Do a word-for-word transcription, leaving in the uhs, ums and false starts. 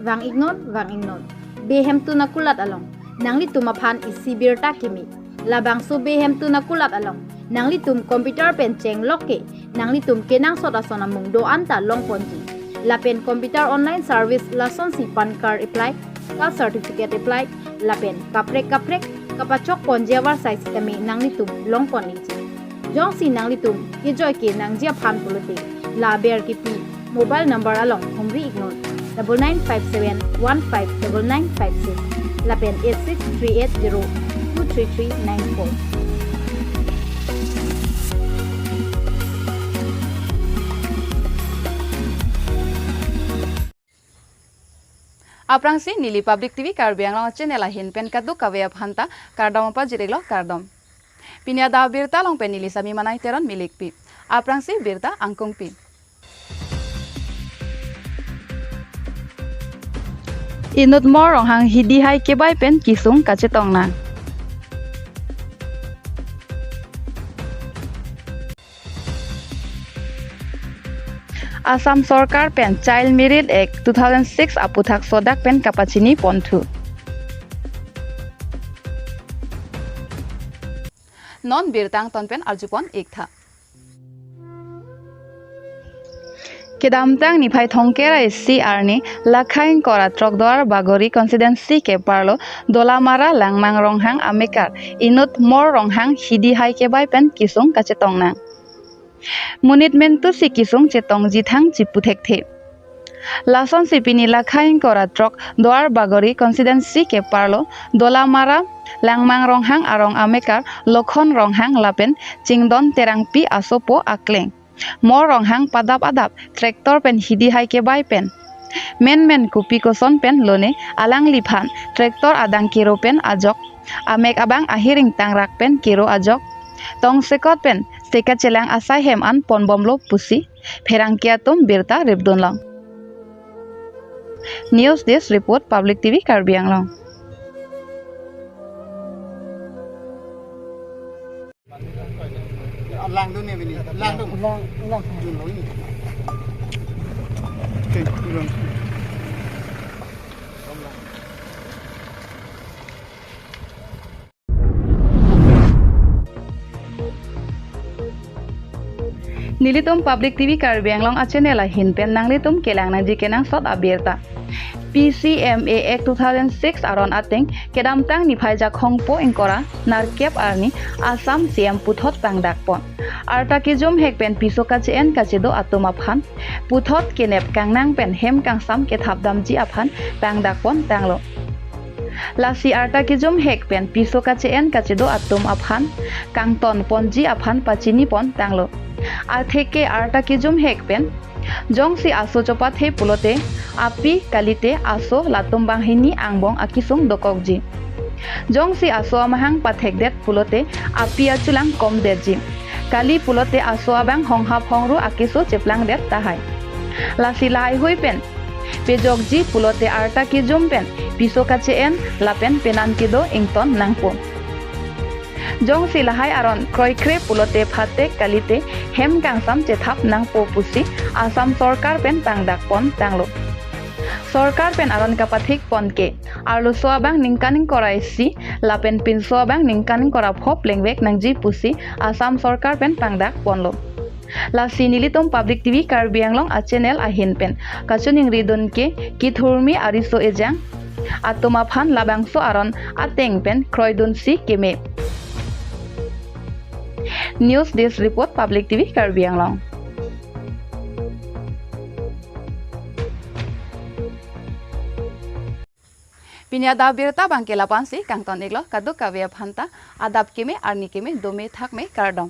Vang-iknon, vang-iknon. Behemtun akulat along nanglitum aphan isi birta kimi. Labangso behemtun akulat along nanglitum computer pen chenglok ke nanglitum kenangsot ason amung do-an ta longponji. Lapen computer online service lasonsi PAN card apply, caste certificate apply, lapen kaprek kaprek kapachokponji avarsai sitame nanglitum longpon-ikji. Jongsi nanglitum kejoi ke nangji aphan pulote, la aber kipi mobile number along humri-iknon, double nine five seven one five double nine five six lapen eight six three eight zero two three three nine four. Aphrangsi neli Public T V Karbi Anglong channel ahin pen kadokave aphanta kardom pajir-iklo, kardom. Pini adap abirta along pen neli Sami Manai Teron milikpi. Aphrangsi birta angkungpi. Inut Mor Ronghang hidi hai kebai pen kesung kachetong nang. Assam Sorkar pen Child Marriage Act two thousand six aputhak sodak pen kapachini ponthu. Non birta angton pen arjupon-iktha. Kedamtang niphai thomkep ra isi arni Lakha ingkoi ra throk Duar Bagori constituency keparlo Dolamara Langmang Ronghang amekar inut Mor Ronghang hidi hai kebai pen kesung kachetong nang. Monit mentusi kesung chetongji thangji pu thekthe. Lasonsi pini Lakha ingkoi ra throk Duar Bagori constituency keparlo Dolamara Langmang Ronghang arong amekar Lokhon Ronghang lapen Chingdon Terangpi asopo akleng Mor Ronghang padap adap tractor pen hidi hai kebai pen menmen kopi koson pen lone alangliphan tractor adang kero pen ajok, amek abang ahiring tangrak pen kero ajok, tongsekot pen seka chelang asai hem an ponbomlo pusi pherangke atum birta ripdunlong. News Desk Report, Public T V Karbi Anglong. Langdun ya bini, langdun. Lang, lang. Dun lo ini. Oke, dun lo. Nelitum Public T V Karbi Anglong a channel ahin pen nanglitum kelang nangji kenangsot abirta. P C M A Act two thousand six aron ateng kedamtang niphai jakhongpo ingkoi ra nerkep arni Assam C M puthot pangdakpon. Arta kejumhek pen piso kache-en kachedo atum aphan puthot kenep kangnang pen hem kangsam kethapdamji aphan pangdakpon tanglo. Lasi arta kejumhek pen piso kache-en kachedo atum aphan kangtonponji aphan pachinipon tanglo. Atheke arta kejumhek pen jongsi aso chopathe pulote api kalite aso latum banghini angbong akesung dokokji. Jongsi aso amahang pathekdet pulote api achulang komdetji. Kali pulote aso abang honghap hongru akeso cheplangdet tahai. Lasi lahaihui pen pejokji pulote arta kejum pen piso kache-en lapen penan kedo ington nangpo. Jongsi lahai aron kroikre pulote phatek kalite hem kangsam chethap nangpo pusi Assam Sorkar pen pangdakpon tanglo. Sorkar pen aron kapathikpon ke arloso abang ningkan ingkoi ra isi lapen pinso abang ningkan ingkoi ra pho plengvek nangji pusi Assam Sorkar pen pangdakponlo. Lasi nelitum Public T V Karbi Anglong a channel ahin pen kachiningridun ke kethurmi ariso ejang atum aphan labangso aron ateng pen kroidunsi keme. News Desk Report, Public T V Karbi Anglong. Pini adap abirta abangke la-ansi kangton-iklo, kadokave aphanta adap keme, arni keme, dome thakme, kardom.